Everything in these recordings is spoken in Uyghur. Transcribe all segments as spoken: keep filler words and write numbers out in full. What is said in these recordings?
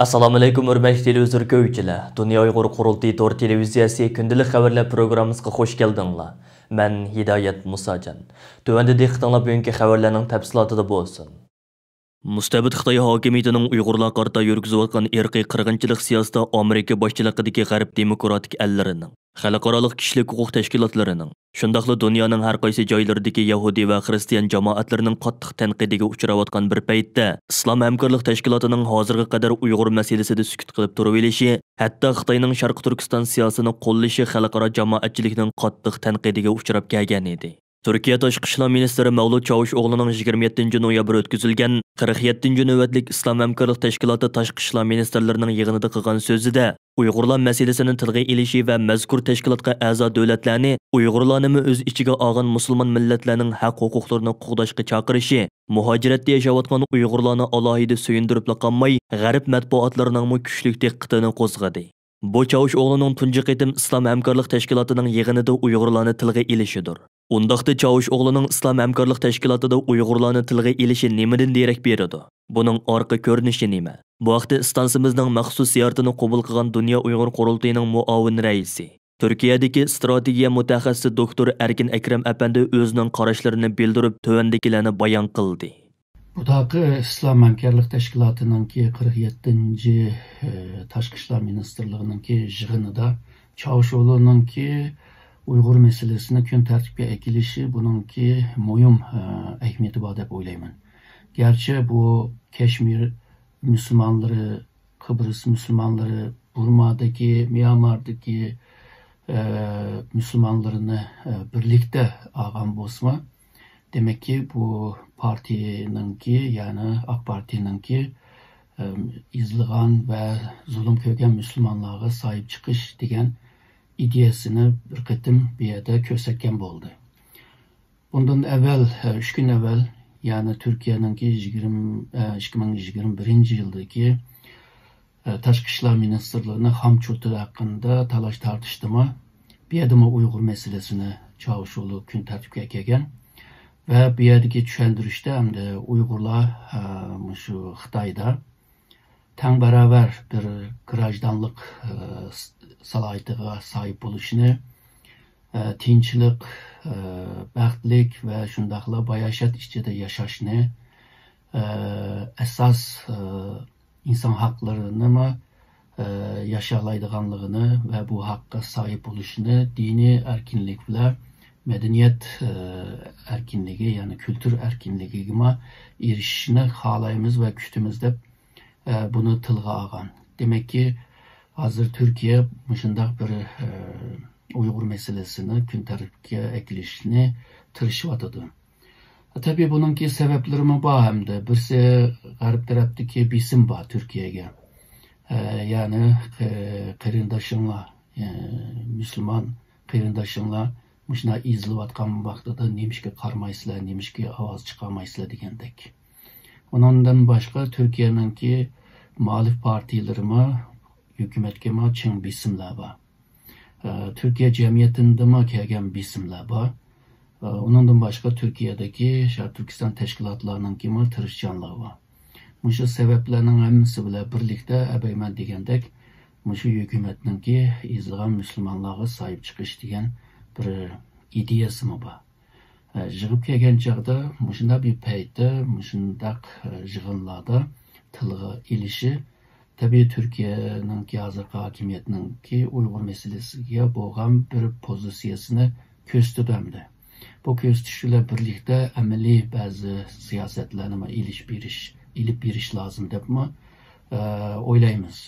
ئەسسالامۇئەلەيكۇم، ھۆرمەتلىك تېلېۋىزور كۆرگۈچىلەر! دۇنيا ئۇيغۇر قۇرۇلتىيى تور تېلېۋىزىيەسى كۈندىلىك خەۋەرلەر پروگراممىسىغا خۇش كەلدىڭلار. مەن ھىدايەت مۇساجان. تۆۋەندە دىققىتىڭلار بۈگۈنكى خەۋەرلەرنىڭ تەپسىلاتىدا بولسۇن. مۇستەبىت خىتاي ھاكىمىيىتىنىڭ ئۇيغۇرلارغا قارىتا يۈرگۈزۈۋاتقان ئىرقىي قىرغىنچىلىق سىياسىتى ئامېرىكا باشچىلىقىدىكى غەرب دېموكراتىك ئەللىرىنىڭ، خەلقئارالىق كىشىلىك ھوقۇق تەشكىلاتلىرىنىڭ، شۇنداقلا دۇنيانىڭ ھەر قايسى جايلىرىدىكى يەھۇدىي ۋە خىرىستىيان جامائەتلىرىنىڭ قاتتىق تەنقىدىگە ئۇچراۋاتقان بىر پەيتتە، ئىسلام ھەمكارلىق تەشكىلاتىنىڭ ھازىرغا قەدەر ئۇيغۇر مەسىلىسىدە سۈكۈت قىلىپ تۇرۇۋېلىشى، ھەتتا خىتاينىڭ شەرقىي تۈركىستان سىياسىتىنى قوللىشى خەلقئارا جامائەتچىلىكنىڭ قاتتىق تەنقىدىگە ئۇچراپ كەلگەنىدى. تۈركىيە تاشقى ئىشلار مىنىستىرى مەۋلۇت چاۋۇشئوغلۇنىڭ يىگىرمە يەتتىنچى نويابىر ئۆتكۈزۈلگەن قىرىق يەتتىنچى نۆۋەتلىك ئىسلام ھەمكارلىق تەشكىلاتى تاشقى ئىشلار مىنىستىرلىرىنىڭ يىغىنىدا قىلغان سۆزىدە، ئۇيغۇرلار مەسىلىسىنى تىلغا ئېلىشى ۋە مەزكۇر تەشكىلاتقا ئەزا دۆلەتلەرنى ئۇيغۇرلارنىمۇ ئۆز ئىچىگە ئالغان مۇسۇلمان مىللەتلەرنىڭ ھەق-ھوقۇقلىرىنى قوغداشقا چاقىرىشى، مۇھاجىرەتتە ياشاۋاتقان ئۇيغۇرلارنى ئالاھىدە سۆيۈندۈرۈپلا قالماي، غەرب مەتبۇئاتلىرىنىڭمۇ كۈچلۈك دىققىتىنى قوزغىدى. بۇ چاۋۇشئوغلۇنىڭ تۇنجى قېتىم ئىسلام ھەمكارلىق تەشكىلاتىنىڭ يىغىنىدا ئۇيغۇرلارنى تىلغا ئېلىشىدۇر. ئۇنداقتا چاۋۇشئوغلۇنىڭ ئىسلام ھەمكارلىق تەشكىلاتىدا ئۇيغۇرلارنى تىلغا ئېلىشى نېمىدىن دېرەك بېرىدۇ؟ بۇنىڭ ئارقا كۆرۈنۈشى نېمە؟ بۇ ھەقتە ئىستانسىمىزنىڭ مەخسۇس زىيارىتىنى قوبۇل قىلغان دۇنيا ئۇيغۇر قۇرۇلتىيىنىڭ مۇئاۋىن رەئىسى، تۈركىيەدىكى ئىستراتېگىيە مۇتەخەسسىسى دوكتور ئەركىن ئەكرەم ئەپەندى ئۆزىنىڭ قاراشلىرىنى بىلدۈرۈپ، تۆۋەندىكىلەرنى بايان قىلدى. بۇ تاقى ئىسلام ھەمكارلىق تەشكىلاتىنىڭكى قىرىق يەتتىنچى، ئى، تاشقى ئىشلار مىنىستىرلىقىنىڭكى يىغىنىدا چاۋۇشئوغلۇنىڭكى ئۇيغۇر مەسىلىسىنى كۈن تەرتىپكە ئەكېلىشى بۇنىڭكى مۇھىم، ئى، ئەھمىيىتى بار دەپ ئويلايمەن. گەرچە بۇ كەشمىر مۇسۇلمانلىرى، قىبرىس مۇسۇلمانلىرى، بۇرمادىكى، ميانماردىكى، ئى، مۇسۇلمانلىرىنى، ئى، بىرلىكتە ئالغان بولسىمۇ، دېمەككى، بۇ پارتىيەنىڭكى، يەنى ئاق پارتىيەنىڭكى، ئەم، ئېزىلغان ۋە زۇلۇم كۆرگەن مۇسۇلمانلارغا ساھىب چىقىش دېگەن ئىدىيەسىنى بىر قېتىم بۇ يەردە كۆرسەتكەن بولدى. بۇندىن ئەۋۋەل، ئە، ئۈچ كۈن ئەۋۋەل، يەنى تۈركىيەنىڭكى يىگىرمە، ئە، ئىككى مىڭ يىگىرمە بىرىنچى يىلدىكى ئە، تاشقى ئىشلار مىنىستىرلىقىنىڭ خام چوتى ھەققىدە تالاش تارتىشتىمۇ، بۇ يەردىمۇ ئۇيغۇر مەسىلىسىنى چاۋۇشئوغلۇ كۈن تەرتىپكە ئەكەلگەن ۋە بۇ يەردىكى چۈشەندۈرۈشتە ئەمدى ئۇيغۇرلار، ئە، مۇشۇ خىتايدا تەڭ باراۋەر بىر گراژدانلىق، ئە، س-، سالاھىيىتىگە ساھىب بولۇشىنى، ئە، تىنچلىق، ئە، بەختلىك ۋە شۇنداقلا باياشات ئىچىدە ياشاشنى، ئە، ئاساس، ئە، ئىنسان ھەقلىرىنىمۇ، ئە، ياشالايدىغانلىقىنى ۋە بۇ ھەققە ساھىب بولۇشىنى دىنىي ئەركىنلىك بىلەن مەدەنىيەت، ئە، ئەركىنلىكى، يەنى كۈلتۈر ئەركىنلىكىگىمۇ ئېرىشىشنى خالايمىز ۋە كۈتىمىز دەپ، ئە، بۇنى تىلغا ئالغان. دېمەككى، ھازىر تۈركىيە مۇشۇنداق بىر، ئە، ئۇيغۇر مەسىلىسىنى كۈن تەرتىپكە ئەكېلىشنى تىرىشىۋاتىدۇ. تەبىئىي، بۇنىڭكى سەۋەبلىرىمۇ بار ھەمدە بىرسى غەرب تەرەپتىكى بېسىم بار تۈركىيەگە. ئە، يەنى قې-، قېرىنداشىڭلار، ئە، مۇسۇلمان قېرىنداشىڭلار مۇشۇنداق ئېزىلىۋاتقان ۋاقتىدا نېمىشقا قارىمايسىلەر، نېمىشقا ئاۋاز چىقارمايسىلەر دېگەندەك. ئۇنىڭدىن باشقا تۈركىيەنىڭكى مۇئالىپ پارتىيىلىرىمۇ، ھۆكۈمەتكىمۇ چىڭ بېسىملار بار. ئە، تۈركىيە جەمئىيىتىدىمۇ كەلگەن بېسىملار بار. ئە، ئۇنىڭدىن باشقا تۈركىيەدىكى شەرقىي تۈركىستان تەشكىلاتلارنىڭكىمۇ تىرىشچانلىقى بار. مۇشۇ سەۋەبلەرنىڭ ھەممىسى بىلەن بىرلىكتە ئەبەيمەن دېگەندەك مۇشۇ ھۆكۈمەتنىڭكى ئېزىلغان مۇسۇلمانلارغا ساھىب چىقىش دېگەن بىر ئىدىيەسىمۇ بار. ئە، يىغىپ كەلگەن چاغدا مۇشۇنداق بىر پەيتتە، مۇشۇنداق، ئە، يىغىنلاردا تىلغا ئېلىشى، تەبىئىي تۈركىيەنىڭكى ھازىرقى ھاكىمىيەتنىڭكى ئۇيغۇر مەسىلىسىگە بولغان بىر پوزىتسىيەسىنى كۆرسىتىدۇ ئەمدى. بۇ كۆرسىتىش بىلەن بىرلىكتە ئەمەلىي بەزى سىياسەتلەرنىمۇ ئېلىش بېرىش، ئېلىپ بېرىش لازىم دەپمۇ، ئە، ئويلايمىز.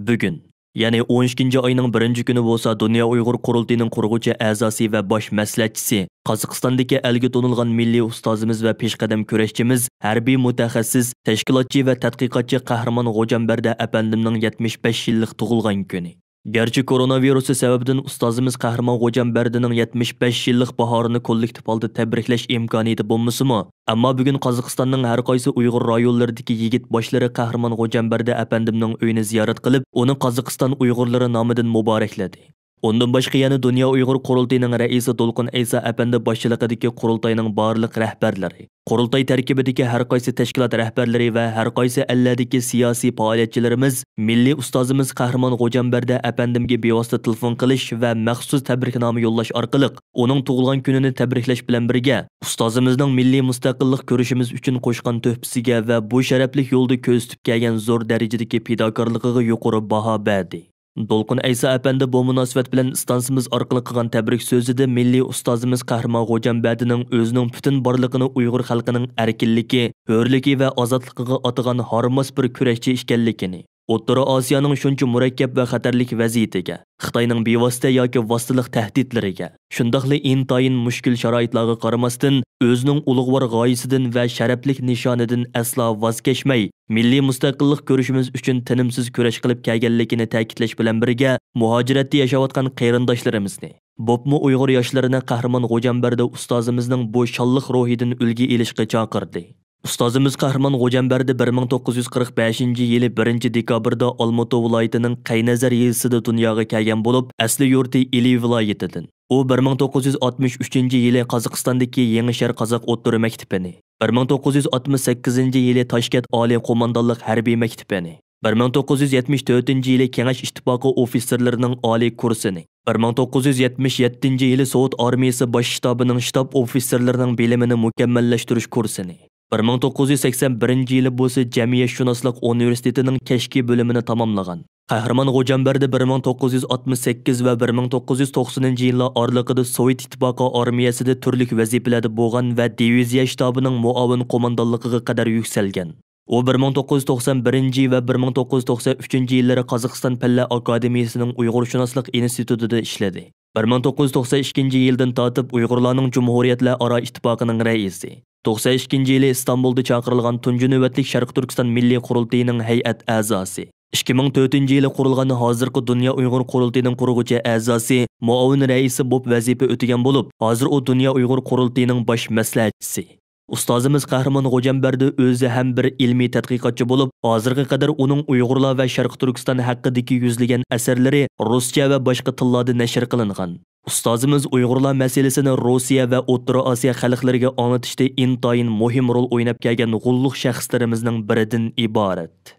بۈگۈن، يەنى ئون ئىككىنچى ئاينىڭ بىرىنچى كۈنى بولسا دۇنيا ئۇيغۇر قۇرۇلتىيىنىڭ قۇرغۇچى ئەزاسى ۋە باش مەسلىھەتچىسى، قازاقىستاندىكى ئەلگە تونۇلغان مىللىي ئۇستازىمىز ۋە پېشقەدەم كۈرەشچىمىز، ھەربىي مۇتەخەسسىس، تەشكىلاتچى ۋە تەتقىقاتچى قەھرىمان غوجامبەردى ئەپەندىمنىڭ يەتمىش بەش يىللىق تۇغۇلغان كۈنى. گەرچە كورونا ۋىرۇسى سەۋەبىدىن ئۇستازىمىز قەھرىمان غوجامبەردىنىڭ يەتمىش بەش يىللىق باھارىنى كوللېكتىپ ھالدا تەبرىكلەش ئىمكانىيىتى بولمىسىمۇ، ئەمما بۈگۈن قازاقىستاننىڭ ھەر قايسى ئۇيغۇر رايونلىرىدىكى يىگىت باشلىرى قەھرىمان غوجامبەردى ئەپەندىمنىڭ ئۆيىنى زىيارەت قىلىپ، ئۇنى قازاقىستان ئۇيغۇرلىرى نامىدىن مۇبارەكلىدى. ئۇندىن باشقا يەنە دۇنيا ئۇيغۇر قۇرۇلتىيىنىڭ رەئىسى دولقۇن ئەيسا ئەپەندى باشچىلىقىدىكى قۇرۇلتاينىڭ بارلىق رەھبەرلىرى، قۇرۇلتاي تەركىبىدىكى ھەر قايسى تەشكىلات رەھبەرلىرى ۋە ھەر قايسى ئەللەردىكى سىياسىي پائالىيەتچىلىرىمىز مىللىي ئۇستازىمىز قەھرىمان غوجامبەردى ئەپەندىمگە بىۋاسىتە تېلېفون قىلىش ۋە مەخسۇس تەبرىكنامە يوللاش ئارقىلىق ئۇنىڭ تۇغۇلغان كۈنىنى تەبرىكلەش بىلەن بىرگە، ئۇستازىمىزنىڭ مىللىي مۇستەقىللىق كۈرىشىمىز ئۈچۈن قوشقان تۆھپىسىگە ۋە بۇ شەرەپلىك يولدا كۆرسىتىپ كەلگەن زور دەرىجىدىكى پىداكارلىقىغا يۇقىرى باھا بەردى. دولقۇن ئەيسا ئەپەندى بۇ مۇناسىۋەت بىلەن ئىستانسىمىز ئارقىلىق قىلغان تەبرىك سۆزىدە مىللىي ئۇستازىمىز قەھرىمان غوجامبەردىنىڭ ئۆزىنىڭ پۈتۈن بارلىقىنى ئۇيغۇر خەلقىنىڭ ئەركىنلىكى، ھۆرلۈكى ۋە ئازادلىقىغا ئاتىغان ھارماس بىر كۈرەشچى ئىكەنلىكىنى، ئوتتۇرا ئاسىيانىڭ شۇنچە مۇرەككەپ ۋە خەتەرلىك ۋەزىيىتىگە، خىتاينىڭ بىۋاسىتە ياكى ۋاسىتىلىق تەھدىتلىرىگە، شۇنداقلا ئىنتايىن مۈشكۈل شارائىتلارغا قارىماستىن، ئۆزىنىڭ ئۇلۇغۋار غايىسىدىن ۋە شەرەپلىك نىشانىدىن ئەسلا ۋاز كەچمەي، مىللىي مۇستەقىللىق كۈرىشىمىز ئۈچۈن تىنىمسىز كۈرەش قىلىپ كەلگەنلىكىنى تەكىتلەش بىلەن بىرگە، مۇھاجىرەتتە ياشاۋاتقان قېرىنداشلىرىمىزنى، بولۇپمۇ ئۇيغۇر ياشلىرىنى قەھرىمان غوجامبەردى ئۇستازىمىزنىڭ بۇ شانلىق روھىدىن ئۈلگە ئېلىشقا چاقىردى. ئۇستازىمىز قەھرىمان غوجامبەردى بىر مىڭ توققۇز يۈز قىرىق بەشىنچى يىلى بىرىنچى دېكابىردا ئالمۇتا ۋىلايىتىنىڭ قەينەزەر يېزىسىدا دۇنياغا كەلگەن بولۇپ، ئەسلى يۇرتى ئىلى ۋىلايىتىدىن. ئۇ بىر مىڭ توققۇز يۈز ئاتمىش ئۈچىنچى يىلى قازاقىستاندىكى يېڭىشەھەر قازاق ئوتتۇرا مەكتىپىنى، بىر مىڭ توققۇز يۈز ئاتمىش سەككىزىنچى يىلى تاشكەنت ئالىي قوماندانلىق ھەربىي مەكتىپىنى، بىر مىڭ توققۇز يۈز يەتمىش تۆتىنچى يىلى كېڭەش ئىتتىپاقى ئوفىتسېرلىرىنىڭ ئالىي كۇرسىنى، بىر مىڭ توققۇز يۈز يەتمىش يەتتىنچى يىلى سوۋېت ئارمىيىسى باش شتابىنىڭ شتاب ئوفىتسېرلىرىنىڭ بىلىمىنى مۇكەممەللەشتۈرۈش كۇرسىنى، بىر مىڭ توققۇز يۈز سەكسەن بىرىنچى يىلى بولسا جەمئىيەتشۇناسلىق ئۇنىۋېرسىتېتىنىڭ كەچكى بۆلۈمىنى تاماملىغان. قەھرىمان غوجامبەردى بىر مىڭ توققۇز يۈز ئاتمىش سەككىز ۋە بىر مىڭ توققۇز يۈز توقسىنىنچى يىللار ئارىلىقىدا سوۋېت ئىتتىپاقى ئارمىيەسىدە تۈرلۈك ۋەزىپىلەردە بولغان ۋە دىۋىزىيە شتابىنىڭ مۇئاۋىن قوماندانلىقىغا قەدەر يۈكسەلگەن. ئۇ بىر مىڭ توققۇز يۈز توقسان بىرىنچى ۋە بىر مىڭ توققۇز يۈز توقسان ئۈچىنچى يىللىرى قازاقىستان پەنلەر ئاكادېمىيىسىنىڭ ئۇيغۇرشۇناسلىق ئىنستىتۇتىدا ئىشلىدى. بىر مىڭ توققۇز يۈز توقسان ئىككىنچى يىلدىن تارتىپ ئۇيغۇرلارنىڭ جۇمھۇرىيەتلەر ئارا ئىتتىپاقىنىڭ رەئىسى، توقسان ئىككىنچى يىلى ئىستانبۇلدا چاقىرىلغان تۇنجى نۆۋەتلىك شەرقىي تۈركىستان مىللىي قۇرۇلتىيىنىڭ ھەيئەت ئەزاسى، ئىككى مىڭ تۆتىنچى يىلى قۇرۇلغان ھازىرقى دۇنيا ئۇيغۇر قۇرۇلتىيىنىڭ قۇرغۇچى ئەزاسى، مۇئاۋىن رەئىسى بولۇپ ۋەزىپە ئۆتىگەن بولۇپ، ھازىر ئۇ دۇنيا ئۇيغۇر قۇرۇلتىيىنىڭ باش مەسلىھەتچىسى. ئۇستازىمىز قەھرىمان غوجامبەردى ئۆزى ھەم بىر ئىلمىي تەتقىقاتچى بولۇپ، ھازىرغا قەدەر ئۇنىڭ ئۇيغۇرلار ۋە شەرقىي تۈركىستان ھەققىدىكى يۈزلىگەن ئەسەرلىرى رۇسچە ۋە باشقا تىللاردا نەشر قىلىنغان. ئۇستازىمىز ئۇيغۇرلار مەسىلىسىنى روسىيە ۋە ئوتتۇرا ئاسىيا خەلقلىرىگە ئاڭلىتىشتا ئىنتايىن مۇھىم رول ئويناپ كەلگەن غۇللۇق شەخسلىرىمىزنىڭ بىرىدىن ئىبارەت.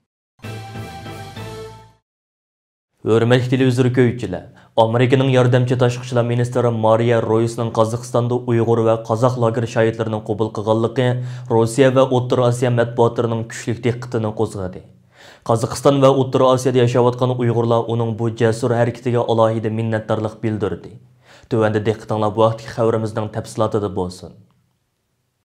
ھۆرمەتلىك تېلېۋىزور كۆرگۈچىلەر، ئامېرىكىنىڭ ياردەمچى تاشقى ئىشلار مىنىستىرى مارىيا رويسنىڭ قازاقىستاندا ئۇيغۇر ۋە قازاق لاگېر شاھىتلىرىنى قوبۇل قىلغانلىقى روسىيە ۋە ئوتتۇرا ئاسىيا مەتبۇئاتلىرىنىڭ كۈچلۈك دىققىتىنى قوزغىدى. قازاقىستان ۋە ئوتتۇرا ئاسىيادا ياشاۋاتقان ئۇيغۇرلار ئۇنىڭ بۇ جەسۇر ھەرىكىتىگە ئالاھىدە مىننەتدارلىق بىلدۈردى. تۆۋەندە دىققىتىڭلار بۇ ھەقتىكى خەۋىرىمىزنىڭ تەپسىلاتىدا بولسۇن.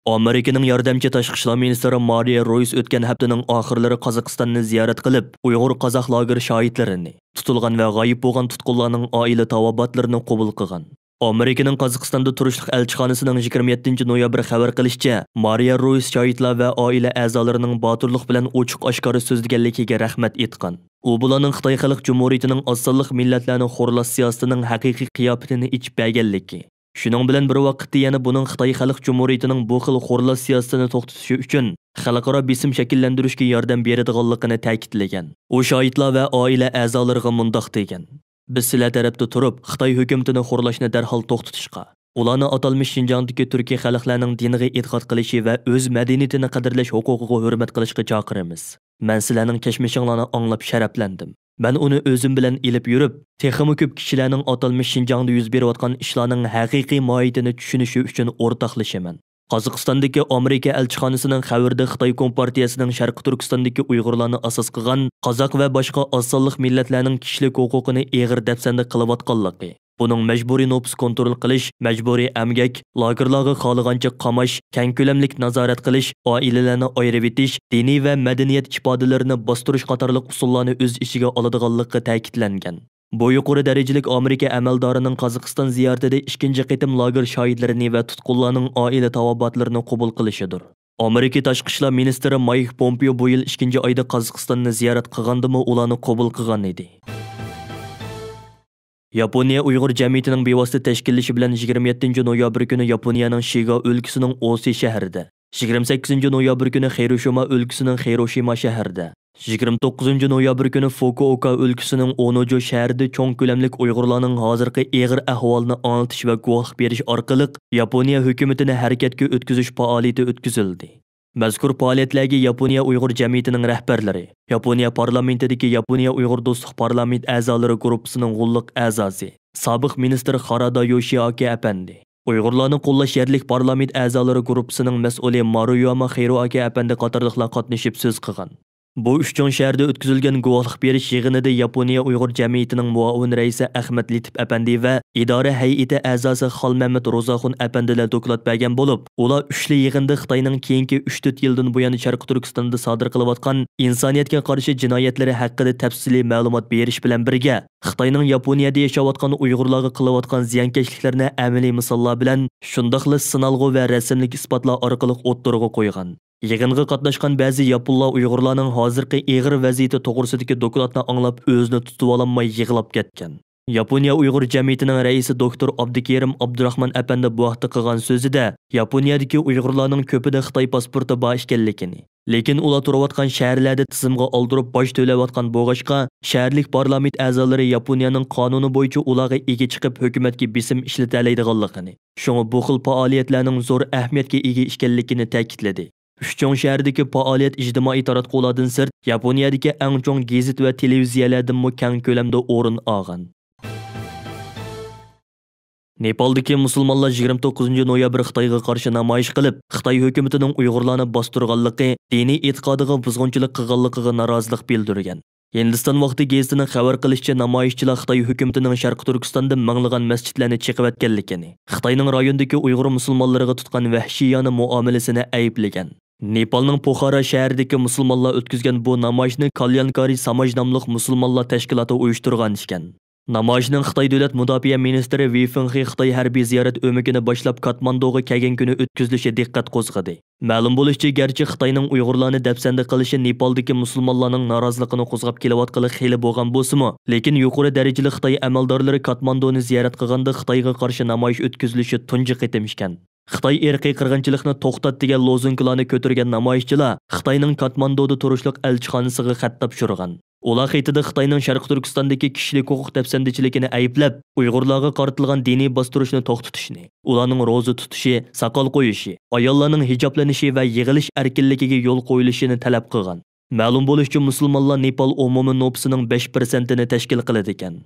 ئامېرىكىنىڭ ياردەمچى تاشقى ئىشلار مىنىستىرى مارىيا رويس ئۆتكەن ھەپتىنىڭ ئاخىرلىرى قازاقىستاننى زىيارەت قىلىپ، ئۇيغۇر قازاق لاگېر شاھىتلىرىنى، تۇتۇلغان ۋە غايىب بولغان تۇتقۇنلارنىڭ ئائىلە تاۋابىئاتلىرىنى قوبۇل قىلغان. ئامېرىكىنىڭ قازاقىستاندا تۇرۇشلۇق ئەلچىخانىسىنىڭ يىگىرمە يەتتىنچى نويابىر خەۋەر قىلىشىچە، مارىيا رويس شاھىتلار ۋە ئائىلە ئەزالىرىنىڭ باتۇرلۇق بىلەن ئوچۇق ئاشكارا سۆزلىگەنلىكىگە رەھمەت ئېيتقان. ئۇ بۇلارنىڭ خىتاي خەلق جۇمھۇرىيىتىنىڭ ئاز سانلىق مىللەتلەرنى خورلاش سىياسىتىنىڭ ھەقىقىي قىياپىتىنى ئېچىپ بەرگەنلىكى، شۇنىڭ بىلەن بىر ۋاقىتتا يەنە بۇنىڭ خىتاي خەلق جۇمھۇرىيىتىنىڭ بۇ خىل خورلاش سىياسىتىنى توختىتىشى ئۈچۈن خەلقئارا بېسىم شەكىللەندۈرۈشكە ياردەم بېرىدىغانلىقىنى تەكىتلىگەن. ئۇ شاھىتلار ۋە ئائىلە ئەزالىرىغا مۇنداق دېگەن: «بىز سىلەر تەرەپتە تۇرۇپ، خىتاي ھۆكۈمىتىنى خورلاشنى دەرھال توختىتىشقا، ئۇلارنى ئاتالمىش شىنجاڭدىكى تۈركىي خەلقلەرنىڭ دىنغا ئېتىقاد قىلىشى ۋە ئۆز مەدەنىيىتىنى قەدىرلەش ھوقۇقىغا ھۆرمەت قىلىشقا چاقىرىمىز. مەن سىلەرنىڭ كەچمىشىڭلارنى ئاڭلاپ شەرەپلەندىم. مەن ئۇنى ئۆزۈم بىلەن ئېلىپ يۈرۈپ، تېخىمۇ كۆپ كىشىلەرنىڭ ئاتالمىش شىنجاڭدا يۈز بېرىۋاتقان ئىشلارنىڭ ھەقىقىي ماھىيىتىنى چۈشىنىشى ئۈچۈن ئورتاقلىشىمەن.» قازاقىستاندىكى ئامېرىكا ئەلچىخانىسىنىڭ خەۋىرىدە خىتاي كومپارتىيەسىنىڭ شەرقىي تۈركىستاندىكى ئۇيغۇرلارنى ئاساس قىلغان قازاق ۋە باشقا ئاز سانلىق مىللەتلەرنىڭ كىشىلىك ھوقۇقىنى ئېغىر دەپسەندە قىلىۋاتقانلىقى، بۇنىڭ مەجبۇرىي نوپۇس كونترول قىلىش، مەجبۇرىي ئەمگەك، لاگېرلارغا خالىغانچە قاماش، كەڭ كۆلەملىك نازارەت قىلىش، ئائىلىلەرنى ئايرىۋېتىش، دىنىي ۋە مەدەنىيەت ئىپادىلىرىنى باستۇرۇش قاتارلىق ئۇسۇللارنى ئۆز ئىچىگە ئالىدىغانلىقى تەكىتلەنگەن. بۇ يۇقىرى دەرىجىلىك ئامېرىكا ئەمەلدارىنىڭ قازاقىستان زىيارىتىدە ئىككىنچى قېتىم لاگېر شاھىتلىرىنى ۋە تۇتقۇنلارنىڭ ئائىلە تاۋابىئاتلىرىنى قوبۇل قىلىشىدۇر. ئامېرىكا تاشقى ئىشلار مىنىستىرى مايك پومپېئو بۇ يىل ئىككىنچى ئايدا قازاقىستاننى زىيارەت قىلغاندىمۇ ئۇلارنى قوبۇل قىلغان ئىدى. ياپونىيە ئۇيغۇر جەمئىيىتىنىڭ بىۋاسىتە تەشكىللىشى بىلەن يىگىرمە يەتتىنچى نويابىر كۈنى ياپونىيەنىڭ شىگا ئۆلكىسىنىڭ ئوسى شەھىرىدە، يىگىرمە سەككىزىنچى نويابىر كۈنى خىروشىما ئۆلكىسىنىڭ خىروشىما شەھىرىدە، يىگىرمە توققۇزىنچى نويابىر كۈنى فۇكۇئوكا ئۆلكىسىنىڭ ئونوجو شەھىرىدە چوڭ كۆلەملىك ئۇيغۇرلارنىڭ ھازىرقى ئېغىر ئەھۋالىنى ئاڭلىتىش ۋە گۇۋاھلىق بېرىش ئارقىلىق ياپونىيە ھۆكۈمىتىنى ھەرىكەتكە ئۆتكۈزۈش پائالىيىتى ئۆتكۈزۈلدى. مەزكۇر پائالىيەتلەرگە ياپونىيە ئۇيغۇر جەمئىيىتىنىڭ رەھبەرلىرى، ياپونىيە پارلامېنتىدىكى ياپونىيە ئۇيغۇر دوستلۇق پارلامېنت ئەزالىرى گۇرۇپپىسىنىڭ غۇللۇق ئەزاسى، سابىق مىنىستىر خارادا يوشىئاكى ئەپەندى، ئۇيغۇرلارنى قوللاش يەرلىك پارلامېنت ئەزالىرى گۇرۇپپىسىنىڭ مەسئۇلى ماروياما خېيرۇئاكى ئەپەندى قاتارلىقلار قاتنىشىپ سۆز قىلغان. بۇ ئۈچ چوڭ شەھەردە ئۆتكۈزۈلگەن گۇۋاھلىق بېرىش يىغىنىدا ياپونىيە ئۇيغۇر جەمئىيىتىنىڭ مۇئاۋىن رەئىسى ئەخمەت لېتىپ ئەپەندى ۋە ئىدارە ھەيئىتى ئەزاسى خالمەممەت روزاخۇن ئەپەندىلەر دوكلات بەرگەن بولۇپ، ئۇلار ئۈچلى يىغىندا خىتاينىڭ كېيىنكى ئۈچ تۆت يىلدىن بۇيان شەرقىي تۈركىستاندا سادىر قىلىۋاتقان ئىنسانىيەتكە قارشى جىنايەتلىرى ھەققىدە تەپسىلىي مەلۇمات بېرىش بىلەن بىرگە، خىتاينىڭ ياپونىيەدە ياشاۋاتقان ئۇيغۇرلارغا قىلىۋاتقان زىيانكەشلىكلىرىنى ئەمەلىي مىساللار بىلەن، شۇنداقلا سىنالغۇ ۋە رەسىملىك ئىسپاتلار ئارقىلىق ئوتتۇرىغا قويغان. يىغىنغا قاتناشقان بەزى ياپونلار ئۇيغۇرلارنىڭ ھازىرقى ئېغىر ۋەزىيىتى توغرىسىدىكى دوكلاتنى ئاڭلاپ ئۆزىنى تۇتۇۋالالماي يىغلاپ كەتكەن. ياپونىيە ئۇيغۇر جەمئىيىتىنىڭ رەئىسى دوكتور ئابدۇكېرىم ئابدۇراخمان ئەپەندى بۇ ھەقتە قىلغان سۆزىدە، ياپونىيەدىكى ئۇيغۇرلارنىڭ كۆپىدە خىتاي پاسپورتى بار ئىكەنلىكىنى، لېكىن ئۇلار تۇرۇۋاتقان شەھەرلەردە تىزىمغا ئالدۇرۇپ باج تۆلەۋاتقان بولغاچقا، شەھەرلىك پارلامېنت ئەزالىرى ياپونىيەنىڭ قانۇنى بويىچە ئۇلارغا ئىگە چىقىپ ھۆكۈمەتكە بېسىم ئىشلىتەلەيدىغانلىقىنى، شۇڭا بۇ خىل پائالىيەتلەرنىڭ زور ئەھمىيەتكە ئىگە ئىكەنلىكىنى تەكىتلىدى. ئۈچ چوڭ شەھەردىكى پائالىيەت ئىجتىمائىي تاراتقۇلاردىن سىرت، ياپونىيەدىكى ئەڭ چوڭ گېزىت ۋە تېلېۋىزىيەلەردىنمۇ كەڭ كۆلەمدە ئورۇن ئالغان. نېپالدىكى مۇسۇلمانلار يىگىرمە توققۇزىنچى نويابىر خىتايغا قارشى نامايىش قىلىپ، خىتاي ھۆكۈمىتىنىڭ ئۇيغۇرلارنى باستۇرغانلىقى، دىنىي ئېتىقادىغا بۇزغۇنچىلىق قىلغانلىقىغا نارازىلىق بىلدۈرگەن. ھىندىستان ۋاقتى گېزىتىنىڭ خەۋەر قىلىشىچە، نامايىشچىلار خىتاي ھۆكۈمىتىنىڭ شەرقىي تۈركىستاندا مىڭلىغان مەسچىتلەرنى چېقىۋەتكەنلىكىنى، خىتاينىڭ رايوندىكى ئۇيغۇر مۇسۇلمانلىرىغا تۇتقان ۋەھشىيانە مۇئامىلىسىنى ئەيىبلىگەن. نېپالنىڭ پوخارا شەھىرىدىكى مۇسۇلمانلار ئۆتكۈزگەن بۇ نامايىشنى كاليانكارى ساماج ناملىق مۇسۇلمانلار تەشكىلاتى ئۇيۇشتۇرغان ئىكەن. نامايىشنىڭ خىتاي دۆلەت مۇداپىئە مىنىستىرى ۋېي فېڭخې خىتاي ھەربىي زىيارەت ئۆمىكىنى باشلاپ، كاتماندۇغا كەلگەن كۈنى ئۆتكۈزۈلۈشى دىققەت قوزغىدى. مەلۇم بولۇشىچە، گەرچە خىتاينىڭ ئۇيغۇرلارنى دەپسەندە قىلىشى نېپالدىكى مۇسۇلمانلارنىڭ نارازىلىقىنى قوزغاپ كېلىۋاتقىلى خېلى بولغان بولسىمۇ، لېكىن يۇقىرى دەرىجىلىك خىتاي ئەمەلدارلىرى كاتماندۇنى زىيارەت قىلغاندا خىتايغا قارشى نامايىش ئۆتكۈزۈلۈشى تۇنجى قېتىم ئىكەن. «خىتاي ئىرقىي قىرغىنچىلىقنى توختات» دېگەن لوزۇنكىلارنى كۆتۈرگەن نامايىشچىلار خىتاينىڭ كاتماندۇدا تۇرۇشلۇق ئەلچىخانىسىغا خەت تاپشۇرغان. ئۇلار خېتىدە خىتاينىڭ شەرقىي تۈركىستاندىكى كىشىلىك ھوقۇق دەپسەندىچىلىكىنى ئەيىبلەپ، ئۇيغۇرلارغا قارىتىلغان دىنىي باستۇرۇشنى توختىتىشنى، ئۇلارنىڭ روزا تۇتۇشى، ساقال قويۇشى، ئاياللارنىڭ ھىجابلىنىشى ۋە يىغىلىش ئەركىنلىكىگە يول قويۇلۇشىنى تەلەپ قىلغان. مەلۇم بولۇشىچە، مۇسۇلمانلار نېپال ئومۇمىي نوپۇسىنىڭ بەش پىرسەنتىنى تەشكىل قىلىدىكەن.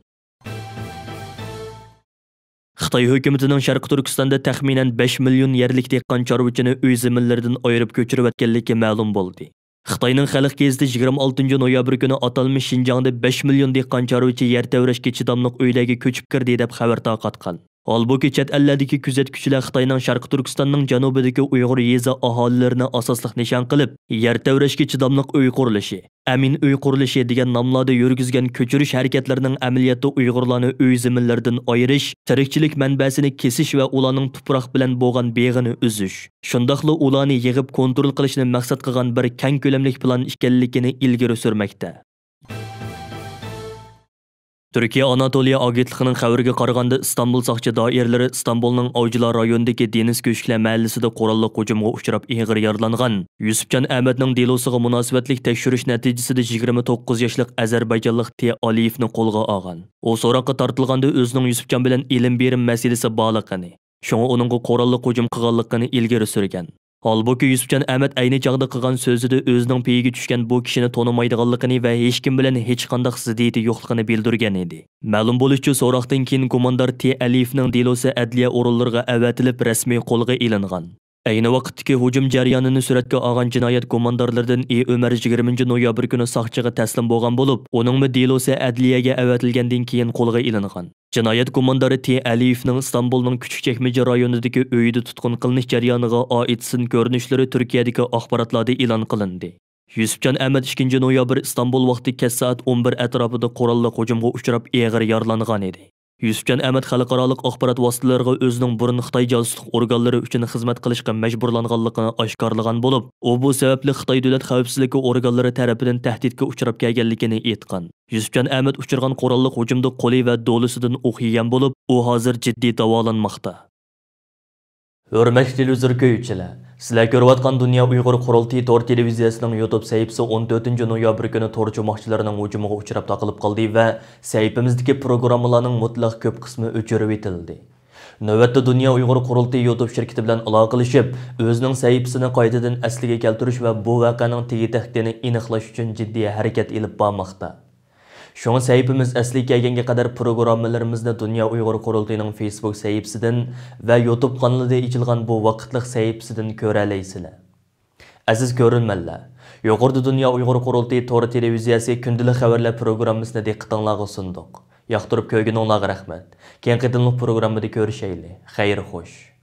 خىتاي ھۆكۈمىتىنىڭ شەرقىي تۈركىستاندا تەخمىنەن بەش مىليون يەرلىك دېھقان چارۋىچىنى ئۆي زېمىنلىرىدىن ئايرىپ كۆچۈرۈۋەتكەنلىكى مەلۇم بولدى. خىتاينىڭ خەلق گېزىتى يىگىرمە ئالتىنچى نويابىر كۈنى ئاتالمىش شىنجاڭدا بەش مىليون دېھقان چارۋىچى يەر تەۋرەشكە چىداملىق ئۆيلەرگە كۆچۈپ كىردى دەپ خەۋەر تارقاتقان. ھالبۇكى، چەت ئەللەردىكى كۆزەتكۈچىلەر خىتاينىڭ شەرقىي تۈركىستاننىڭ جەنۇبىدىكى ئۇيغۇر يېزا ئاھالىلىرىنى ئاساسلىق نىشان قىلىپ، يەر تەۋرەشكە چىداملىق ئۆي قۇرۇلۇشى، ئەمىن ئۆي قۇرۇلۇشى دېگەن ناملاردا يۈرگۈزگەن كۆچۈرۈش ھەرىكەتلىرىنىڭ ئەمەلىيەتتە ئۇيغۇرلارنى ئۆي زېمىنلىرىدىن ئايرىش، تىرىكچىلىك مەنبەسىنى كېسىش ۋە ئۇلارنىڭ تۇپراق بىلەن بولغان بېغىنى ئۈزۈش، شۇنداقلا ئۇلارنى يىغىپ كونترول قىلىشنى مەقسەت قىلغان بىر كەڭ كۆلەملىك پىلان ئىكەنلىكىنى ئىلگىرى سۈرمەكتە. تۈركىيە ئاناتولىيە ئاگېنتلىقىنىڭ خەۋىرىگە قارىغاندا، ئىستانبۇل ساقچى دائىرىلىرى ئىستانبۇلنىڭ ئاۋچىلار رايونىدىكى دېنىز كۆشكلەر مەھەللىسىدە قوراللىق ھۇجۇمغا ئۇچراپ ئېغىر يارىلانغان يۈسۈپجان ئەمەتنىڭ دېلوسىغا مۇناسىۋەتلىك تەكشۈرۈش نەتىجىسىدە يىگىرمە توققۇز ياشلىق ئەزەربەيجانلىق تى ئالىيېۋنى قولغا ئالغان. ئۇ سوراققا تارتىلغاندا ئۆزىنىڭ يۈسۈپجان بىلەن ئېلىم بېرىم مەسىلىسى بارلىقىنى، شۇڭا ئۇنىڭغا قوراللىق ھۇجۇم قىلغانلىقىنى ئىلگىرى سۈرگەن. ھالبۇكى، يۈسۈپجان ئەمەت ئەينى چاغدا قىلغان سۆزىدە ئۆزىنىڭ پېيىگە چۈشكەن بۇ كىشىنى تونۇمايدىغانلىقىنى ۋە ھېچكىم بىلەن ھېچقانداق زىددىيىتى يوقلۇقىنى بىلدۈرگەن ئىدى. مەلۇم بولۇشىچە، سوراقتىن كېيىن گۇماندار تى ئەلىيېۋنىڭ دېلوسى ئەدلىيە ئورۇنلىرىغا ئەۋەتىلىپ، رەسمىي قولغا ئېلىنغان. ئەينى ۋاقىتتىكى ھۇجۇم جەريانىنى سۈرەتكە ئالغان جىنايەت گۇماندارلىرىدىن ئى ئۆمەر يىگىرمىنچى نويابىر كۈنى ساقچىغا تەسلىم بولغان بولۇپ، ئۇنىڭمۇ دېلوسى ئەدلىيەگە ئەۋەتىلگەندىن كېيىن قولغا ئېلىنغان. جىنايەت گۇماندارى تى ئەلىيېۋنىڭ ئىستانبۇلنىڭ كۈچۈكچەكمىجە رايونىدىكى ئۆيىدە تۇتقۇن قىلىنىش جەريانىغا ئائىت سىن كۆرۈنۈشلىرى تۈركىيەدىكى ئاخباراتلاردا ئېلان قىلىندى. يۈسۈپجان ئەمەت ئىككىنچى نويابىر ئىستانبۇل ۋاقتى كەچ سائەت ئون بىر ئەتراپىدا قوراللىق ھۇجۇمغا ئۇچراپ ئېغىر يارىلانغان ئىدى. يۈسۈپجان ئەمەت خەلقئارالىق ئاخبارات ۋاسىتىلىرىغا ئۆزىنىڭ بۇرۇن خىتاي جاسۇسلۇق ئورگانلىرى ئۈچۈن خىزمەت قىلىشقا مەجبۇرلانغانلىقىنى ئاشكارىلىغان بولۇپ، ئۇ بۇ سەۋەبلىك خىتاي دۆلەت خەۋپسىزلىكى ئورگانلىرى تەرىپىدىن تەھدىتكە ئۇچراپ كەلگەنلىكىنى ئېيتقان. يۈسۈپجان ئەمەت ئۇچرىغان قوراللىق ھۇجۇمدا قولى ۋە دولىسىدىن ئوق يېگەن بولۇپ، ئۇ ھازىر جىددىي داۋالانماقتا. ھۆرمەتلىك تېلېۋىزور كۆرگۈچىلەر، سىلەر كۆرۈۋاتقان دۇنيا ئۇيغۇر قۇرۇلتىيى تور تېلېۋىزىيەسىنىڭ يۇتۇب سەھىپىسى ئون تۆتىنچى نويابىر كۈنى تورچۇ ماخچىلىرىنىڭ ھۇجۇمىغا ئۇچراپ تاقىلىپ قالدى ۋە سەھىپىمىزدىكى پروگراممىلارنىڭ مۇتلەق كۆپ قىسمى ئۆچۈرۈۋېتىلدى. نۆۋەتتە دۇنيا ئۇيغۇر قۇرۇلتىيى يۇتۇب شىركىتى بىلەن ئالاقىلىشىپ، ئۆزىنىڭ سەھىپىسىنى قايتىدىن ئەسلىگە كەلتۈرۈش ۋە بۇ ۋەقەنىڭ تېگى-تەكتىنى ئېنىقلاش ئۈچۈن جىددىي ھەرىكەت ئېلىپ بارماقتا. شۇڭا سەھىپىمىز ئەسلىگە كەلگەنگە قەدەر پروگراممىلىرىمىزنى دۇنيا ئۇيغۇر قۇرۇلتىيىنىڭ فېيسبۇك سەھىپىسىدىن ۋە يۇتۇب قانىلىدا ئېچىلغان بۇ ۋاقىتلىق سەھىپىسىدىن كۆرەلەيسىلەر. ئەزىز كۆرۈرمەنلەر، يۇقىرىدا دۇنيا ئۇيغۇر قۇرۇلتىيى تور تېلېۋىزىيەسى كۈندىلىك خەۋەرلەر پروگراممىسىنى دىققىتىڭلارغا سۇندۇق. ياقتۇرۇپ كۆرگىنىڭلارغا رەھمەت. كېيىنكى قېتىملىق پروگراممىدا كۆرۈشەيلى. خەير خوش.